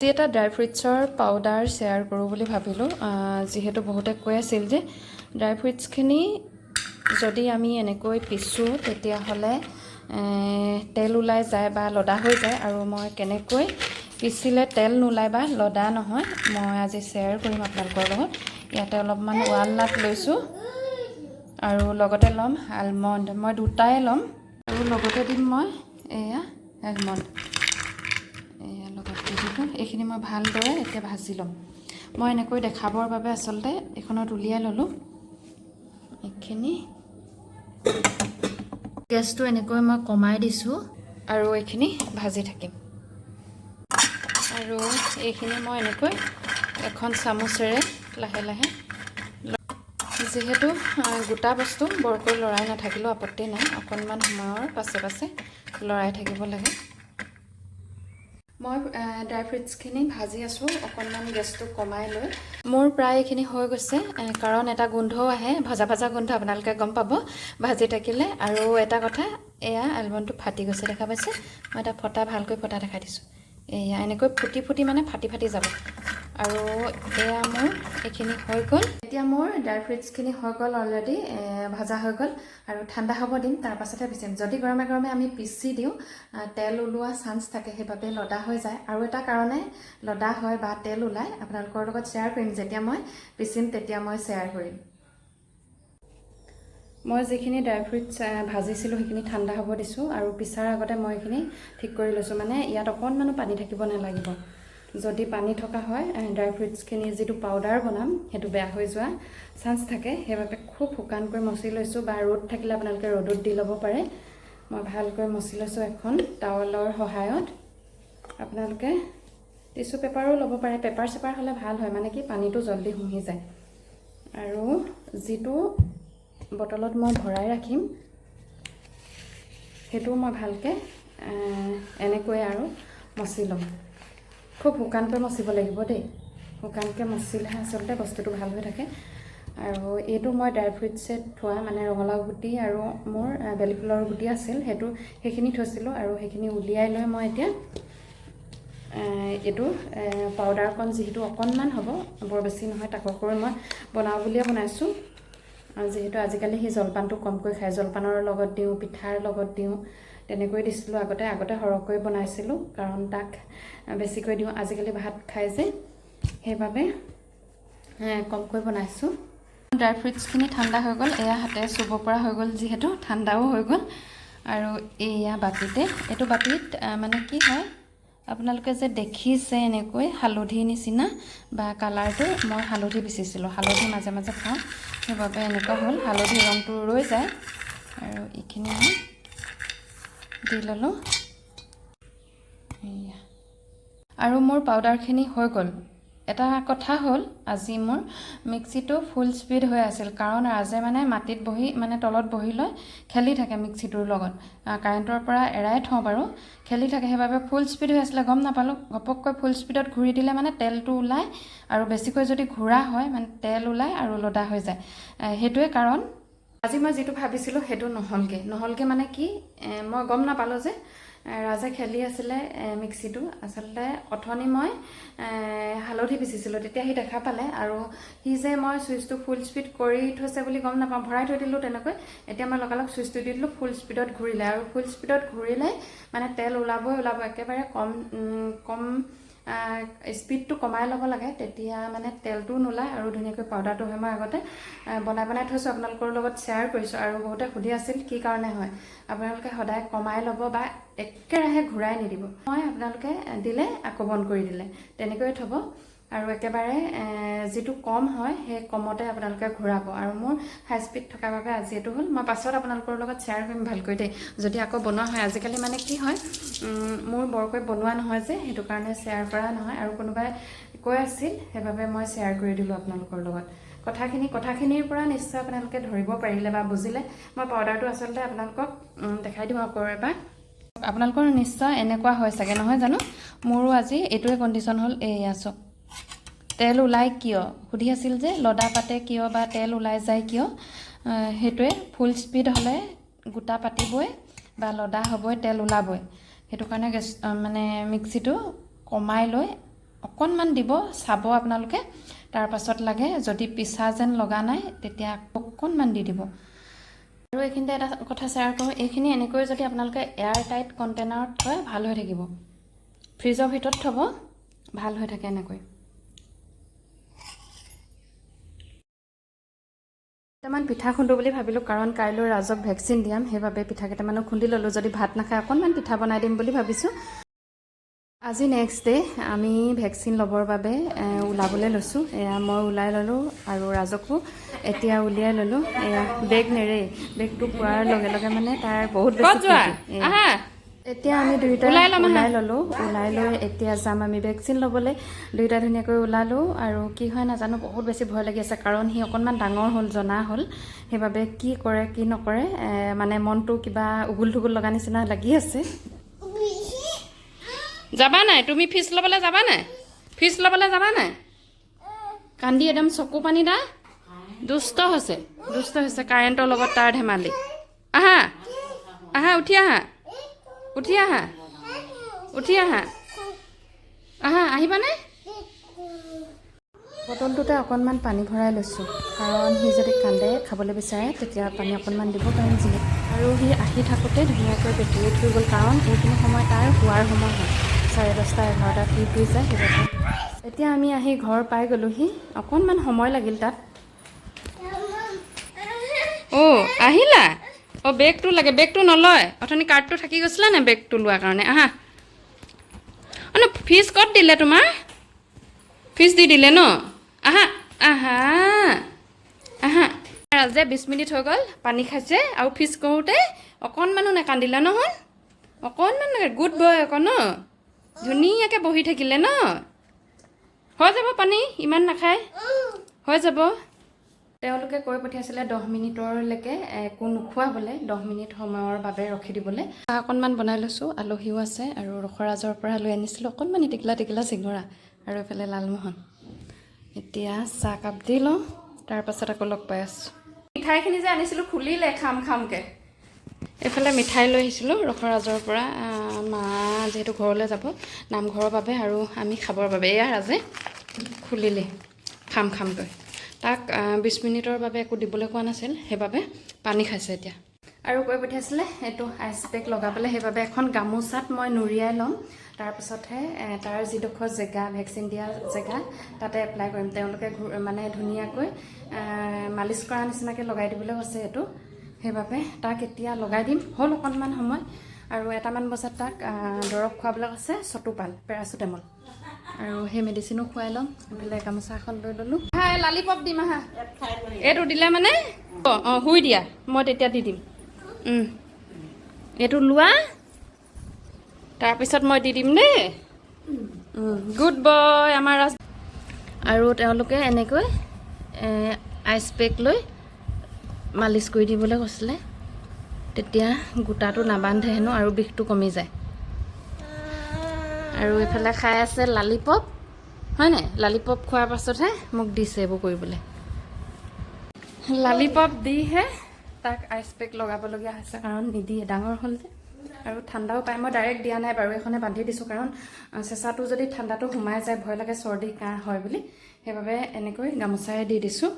আজি এটা dry ফ্ৰুইটছৰ powder share কৰোঁ বুলি ভাবিলোঁ। যিহেতু বহুতে কৈ আছিল যে ড্ৰাই ফ্ৰুইটছখিনি যদি আমি এনেকৈ পিছোঁ, তেতিয়াহ'লে তেল ওলাই যায় বা লদা হৈ যায়। আৰু মই কেনেকৈ পিচিলে তেল নোলায় বা লদা নহয়, মই আজি শ্বেয়াৰ কৰিম আপোনালোকৰ লগত। ইয়াতে অলপমান ৱালনাট লৈছোঁ আৰু লগতে ল'ম আলমণ্ড। মই দুটাই ল'ম আৰু লগতে দিম মই এয়া এলমণ্ড। এয়া লগত দি দিলোঁ। এইখিনি মই ভালদৰে এতিয়া ভাজি ল'ম। মই এনেকৈ দেখাবৰ বাবে আচলতে এইখনত উলিয়াই ল'লোঁ এইখিনি। গেছটো এনেকৈ মই কমাই দিছোঁ আৰু এইখিনি ভাজি থাকিম। আৰু এইখিনি মই এনেকৈ এখন চামুচেৰে লাহে লাহে, যিহেতু গোটা বস্তু, বৰকৈ লৰাই নাথাকিলেও আপত্তি নাই। অকণমান সময়ৰ পাছে পাছে লৰাই থাকিব লাগে। মই ড্ৰাই ফ্ৰুইটছখিনি ভাজি আছোঁ অকণমান গেছটো কমাই লৈ। মোৰ প্ৰায় এইখিনি হৈ গৈছে, কাৰণ এটা গোন্ধও আহে, ভজা ভজা গোন্ধ, আপোনালোকে গম পাব ভাজি থাকিলে। আৰু এটা কথা, এয়া এলমণ্ডটো ফাটি গৈছে, দেখা পাইছে? মই এটা ফটা, ভালকৈ ফটা দেখাই দিছোঁ। এয়া এনেকৈ ফুটি ফুটি, মানে ফাটি ফাটি যাব। আৰু এয়া মোৰ এইখিনি হৈ গ'ল। এতিয়া মোৰ ড্ৰাই ফ্ৰুইটছখিনি হৈ গ'ল, অলৰেডি ভাজা হৈ গ'ল আৰু ঠাণ্ডা হ'ব দিম, তাৰ পাছতহে পিচিম। যদি গৰমে গৰমে আমি পিচি দিওঁ, তেল ওলোৱা চান্স থাকে, সেইবাবে লদা হৈ যায়। আৰু এটা কাৰণে লদা হয় বা তেল ওলায়, আপোনালোকৰ লগত শ্বেয়াৰ কৰিম। যেতিয়া মই পিচিম, তেতিয়া মই শ্বেয়াৰ কৰিম। মই যিখিনি ড্ৰাই ফ্ৰুইটছ ভাজিছিলোঁ, সেইখিনি ঠাণ্ডা হ'ব দিছোঁ আৰু পিছাৰ আগতে মই এইখিনি ঠিক কৰি লৈছোঁ। মানে ইয়াত অকণমানো পানী থাকিব নালাগিব। যদি পানী থকা হয়, ড্ৰাই ফ্ৰুইটছখিনি যিটো পাউডাৰ বনাম, সেইটো বেয়া হৈ যোৱা চান্স থাকে। সেইবাবে খুব শুকানকৈ মচি লৈছোঁ বা ৰ'দ থাকিলে আপোনালোকে ৰ'দত দি ল'ব পাৰে। মই ভালকৈ মচি লৈছোঁ এখন টাৱেলৰ সহায়ত। আপোনালোকে টিচু পেপাৰো ল'ব পাৰে। পেপাৰ চেপাৰ হ'লে ভাল হয়, মানে কি পানীটো জল্দি শুহি যায়। আৰু যিটো বটলত মই ভৰাই ৰাখিম, সেইটোও মই ভালকৈ এনেকৈ আৰু মচি ল'ম। খুব শুকানকৈ মচিব লাগিব দেই। শুকানকৈ মচিলেহে আচলতে বস্তুটো ভাল হৈ থাকে। আৰু এইটো মই ড্ৰাই ফ্ৰুইটছে থোৱা, মানে ৰঙালাও গুটি আৰু মোৰ বেলি ফুলৰ গুটি আছিল, সেইখিনি থৈছিলোঁ আৰু সেইখিনি উলিয়াই লৈ মই এতিয়া এইটো পাউডাৰকণ, যিহেতু অকণমান হ'ব, বৰ বেছি নহয়, তাককৈ মই বনাওঁ বুলিয়ে বনাইছোঁ। আৰু যিহেতু আজিকালি সি জলপানটো কমকৈ খায়, জলপানৰ লগত দিওঁ, পিঠাৰ লগত দিওঁ, তেনেকৈ দিছিলোঁ আগতে। আগতে সৰহকৈ বনাইছিলোঁ, কাৰণ তাক বেছিকৈ দিওঁ। আজিকালি ভাত খায় যে, সেইবাবে কমকৈ বনাইছোঁ। ড্ৰাই ফ্ৰুইটছখিনি ঠাণ্ডা হৈ গ'ল। এয়া হাতে চুব পৰা হৈ গ'ল, যিহেতু ঠাণ্ডাও হৈ গ'ল। আৰু এয়া বাতিতে, এইটো বাতিত মানে কি হয়, আপোনালোকে যে দেখিছে এনেকৈ হালধি নিচিনা বা কালাৰটো, মই হালধি পিচিছিলোঁ। হালধি মাজে মাজে খাওঁ, সেইবাবে এনেকুৱা হ'ল, হালধি ৰংটো ৰৈ যায়। আৰু এইখিনি মই দি ল'লোঁ এয়া। আৰু মোৰ পাউডাৰখিনি হৈ গ'ল। এটা কথা হ'ল, আজি মোৰ মিক্সিটো ফুল স্পীড হৈ আছিল, কাৰণ ৰাজে মানে মাটিত বহি, মানে তলত বহি লৈ খেলি থাকে মিক্সিটোৰ লগত। কাৰেণ্টৰ পৰা এৰাই থওঁ বাৰু, খেলি থাকে, সেইবাবে ফুল স্পীড হৈ আছিলে, গম নাপালোঁ। ঘপককৈ ফুল স্পীডত ঘূৰি দিলে মানে তেলটো ওলায় আৰু বেছিকৈ যদি ঘূৰা হয়, মানে তেল ওলায় আৰু লদা হৈ যায়। সেইটোৱে কাৰণ। আজি মই যিটো ভাবিছিলোঁ, সেইটো নহ'লগৈ। নহ'লগৈ মানে কি, মই গম নাপালোঁ যে ৰাজে খেলি আছিলে মিক্সিটো। আচলতে অথনি মই হালধি পিচিছিলোঁ, তেতিয়া সি দেখা পালে। আৰু সি যে মই চুইচটো ফুল স্পীড কৰি থৈছে বুলি গম নাপাওঁ, ভৰাই থৈ দিলোঁ তেনেকৈ। এতিয়া মই লগালগ চুইচটো দি দিলোঁ, ফুল স্পীডত ঘূৰিলে। আৰু ফুল স্পীডত ঘূৰিলে মানে তেল ওলাবই ওলাব। একেবাৰে কম কম স্পীডটো কমাই ল'ব লাগে, তেতিয়া মানে তেলটোও নোলায় আৰু ধুনীয়াকৈ পাউডাৰটো হয়। মই আগতে বনাই বনাই থৈছোঁ, আপোনালোকৰ লগত শ্বেয়াৰ কৰিছোঁ। আৰু বহুতে সুধি আছিল কি কাৰণে হয়। আপোনালোকে সদায় কমাই ল'ব বা একেৰাহে ঘূৰাই নিদিব। মই আপোনালোকে দিলে, আকৌ বন্ধ কৰি দিলে, তেনেকৈয়ে থ'ব। আৰু একেবাৰে যিটো কম হয়, সেই কমতে আপোনালোকে ঘূৰাব। আৰু মোৰ হাই স্পীড থকাৰ বাবে আজি এইটো হ'ল। মই পাছত আপোনালোকৰ লগত শ্বেয়াৰ কৰিম ভালকৈ দেই, যদি আকৌ বনোৱা হয়। আজিকালি মানে কি হয়, মোৰ বৰকৈ বনোৱা নহয় যে, সেইটো কাৰণে শ্বেয়াৰ কৰা নহয়। আৰু কোনোবাই কৈ আছিল, সেইবাবে মই শ্বেয়াৰ কৰি দিলোঁ আপোনালোকৰ লগত কথাখিনি। কথাখিনিৰ পৰা নিশ্চয় আপোনালোকে ধৰিব পাৰিলে বা বুজিলে। মই পাউডাৰটো আচলতে আপোনালোকক দেখাই দিওঁ আকৌ এবাৰ। আপোনালোকৰ নিশ্চয় এনেকুৱা হয় চাগে, নহয় জানো? মোৰো আজি এইটোৱে কণ্ডিশ্যন হ'ল। এইয়া চাওক, তেল ওলাই কিয় সুধি আছিল যে, লদা পাতে কিয় বা তেল ওলাই যায় কিয়, সেইটোৱে ফুল স্পীড হ'লে গোটা পাতিবই বা লদা হ'বই, তেল ওলাবই। সেইটো কাৰণে গেছ, মানে মিক্সিটো কমাই লৈ অকণমান দিব, চাব আপোনালোকে। তাৰপাছত লাগে যদি পিছা যেন লগা নাই, তেতিয়া অকণমান দি দিব। আৰু এইখিনিতে এটা কথা শ্বেয়াৰ কৰোঁ, এইখিনি এনেকৈ যদি আপোনালোকে এয়াৰ টাইট কণ্টেইনাৰত থয়, ভাল হৈ থাকিব। ফ্ৰিজৰ ভিতৰত থ'ব, ভাল হৈ থাকে এনেকৈ। কেইটামান পিঠা খুন্দো বুলি ভাবিলোঁ, কাৰণ কাইলৈ ৰাজক ভেকচিন দিয়াম। সেইবাবে পিঠা কেইটামানো খুন্দি ল'লোঁ। যদি ভাত নাখায়, অকণমান পিঠা বনাই দিম বুলি ভাবিছোঁ। আজি নেক্সট ডে, আমি ভেকচিন ল'বৰ বাবে ওলাবলৈ লৈছোঁ। এয়া মই ওলাই ল'লোঁ আৰু ৰাজকো এতিয়া উলিয়াই ল'লোঁ। এয়া বেগ নেৰে, বেগটো পোৱাৰ লগে লগে মানে তাৰ বহুত বেছি ক'ত যোৱা? ফূৰ্তি। এয়া। আহা। এতিয়া আমি দুয়োটা ওলাই ল'ম আহা। ওলাই ল'লোঁ। ওলাই লৈ এতিয়া যাম আমি ভেকচিন ল'বলৈ। দুয়োটা ধুনীয়াকৈ ওলালোঁ আৰু কি হয় নাজানো, বহুত বেছি ভয় লাগি আছে, কাৰণ সি অকণমান ডাঙৰ হ'ল, জনা হ'ল। সেইবাবে কি কৰে কি নকৰে, মানে মনটো কিবা উগুল থুগুল লগা নিচিনা লাগি আছে। যাবা নাই তুমি? ফিজ ল'বলৈ যাবা নাই? ফিজ ল'বলৈ যাবা নাই? কান্দি একদম চকু পানী দা। দুষ্ট হৈছে, দুষ্ট হৈছে। কাৰেণ্টৰ লগত তাৰ ধেমালি। আহা, আহা, উঠি আহা, উঠি আহা, উঠি আহা, আহা। আহিবানে? বটলটোতে অকণমান পানী ভৰাই লৈছোঁ, কাৰণ সি যদি কান্দে, খাবলৈ বিচাৰে, তেতিয়া পানী অকণমান দিব পাৰিম যিহেতু। আৰু সি আহি থাকোঁতে ধুনীয়াকৈ বেটেৰীত শুই গ'ল, কাৰণ এইখিনি সময় তাৰ শোৱাৰ সময় হয়। 10:30, 11টাত সি শুই যায়। সেইবাবে এতিয়া আমি আহি ঘৰ পাই গ'লোহি। অকণমান সময় লাগিল তাত। অ' আহিলা? অ', বেগটো লাগে। বেগটো নলয়। অথনি কাৰ্ডটো থাকি গৈছিলে নে বেগটো লোৱাৰ কাৰণে? আহা। অ' ন, ফিজ ক'ত দিলে তোমাৰ? ফিজ দি দিলে ন? আহা, আহা, আহা। ৰাজে 20 মিনিট হৈ গ'ল, পানী খাইছে আৰু ফিজ কৰোঁতে অকণমানো নাকান্দিলে নহয়, অকণমান। গুড বয় আকৌ ন। ধুনীয়াকৈ বহি থাকিলে ন। হৈ যাব, পানী ইমান নাখায়, হৈ যাব। তেওঁলোকে কৈ পঠিয়াইছিলে 10 মিনিটৰলৈকে একো নোখোৱাবলৈ, 10 মিনিট সময়ৰ বাবে ৰখি দিবলৈ। চাহ অকণমান বনাই লৈছোঁ, আলহীও আছে। আৰু ৰসৰাজৰ পৰা লৈ আনিছিলোঁ অকণমান টিকলা টিকলা চিঙৰা আৰু এইফালে লালমোহন। এতিয়া চাহকাপ দি লওঁ, তাৰপাছত আকৌ লগ পাই আছোঁ। মিঠাইখিনি যে আনিছিলোঁ, খুলিলে খাম খামকৈ। এইফালে মিঠাই লৈ আহিছিলোঁ ৰসৰাজৰ পৰা, মা যিহেতু ঘৰলৈ যাব নামঘৰৰ বাবে আৰু আমি খাবৰ বাবে। এয়া ৰাজে খুলিলে খাম খামকৈ। তাক 20 মিনিটৰ বাবে একো দিবলৈ কোৱা নাছিল, সেইবাবে পানী খাইছে এতিয়া। আৰু কৈ পঠিয়াইছিলে এইটো আইচ পেক লগাবলৈ, সেইবাবে এখন গামোচাত মই নুৰিয়াই ল'ম। তাৰপিছতহে তাৰ যিডোখৰ জেগা, ভেকচিন দিয়া জেগা, তাতে এপ্লাই কৰিম। তেওঁলোকে মানে ধুনীয়াকৈ মালিচ কৰা নিচিনাকৈ লগাই দিবলৈ কৈছে এইটো। সেইবাবে তাক এতিয়া লগাই দিম। হ'ল অকণমান সময় আৰু 1টামান বজাত তাক দৰৱ খুৱাবলৈ কৈছে, চতুপাল পেৰাচিটামল আৰু সেই মেডিচিনো খুৱাই ল'ম। এইফালে গামোচা এখন লৈ ল'লোঁ। আহা, লালিপপ দিম, আহা। এইটো দিলে মানে অঁ অঁ শুই দিয়া, মই তেতিয়া দি দিম। এইটো লোৱা, তাৰপিছত মই দি দিম দেই। গুড বয় আমাৰ ৰাজ। আৰু তেওঁলোকে এনেকৈ আইচ পেক লৈ মালিচ কৰি দিবলৈ কৈছিলে, তেতিয়া গোটাটো নাবান্ধে হেনো আৰু বিষটো কমি যায়। আৰু এইফালে খাই আছে লালিপপ, হয় নাই? লালিপপ খোৱাৰ পাছতহে মোক দিছে এইবোৰ কৰিবলৈ। লালিপপ দিহে তাক আইচ পেক লগাবলগীয়া হৈছে, কাৰণ নিদিয়ে, ডাঙৰ হ'ল যে আৰু ঠাণ্ডাও পায়। মই ডাইৰেক্ট দিয়া নাই বাৰু, এইখনে বান্ধি দিছোঁ, কাৰণ চেঁচাটো যদি ঠাণ্ডাটো সোমাই যায়, ভয় লাগে চৰ্দি কাহ হয় বুলি। সেইবাবে এনেকৈ গামোচাৰে দি দিছোঁ।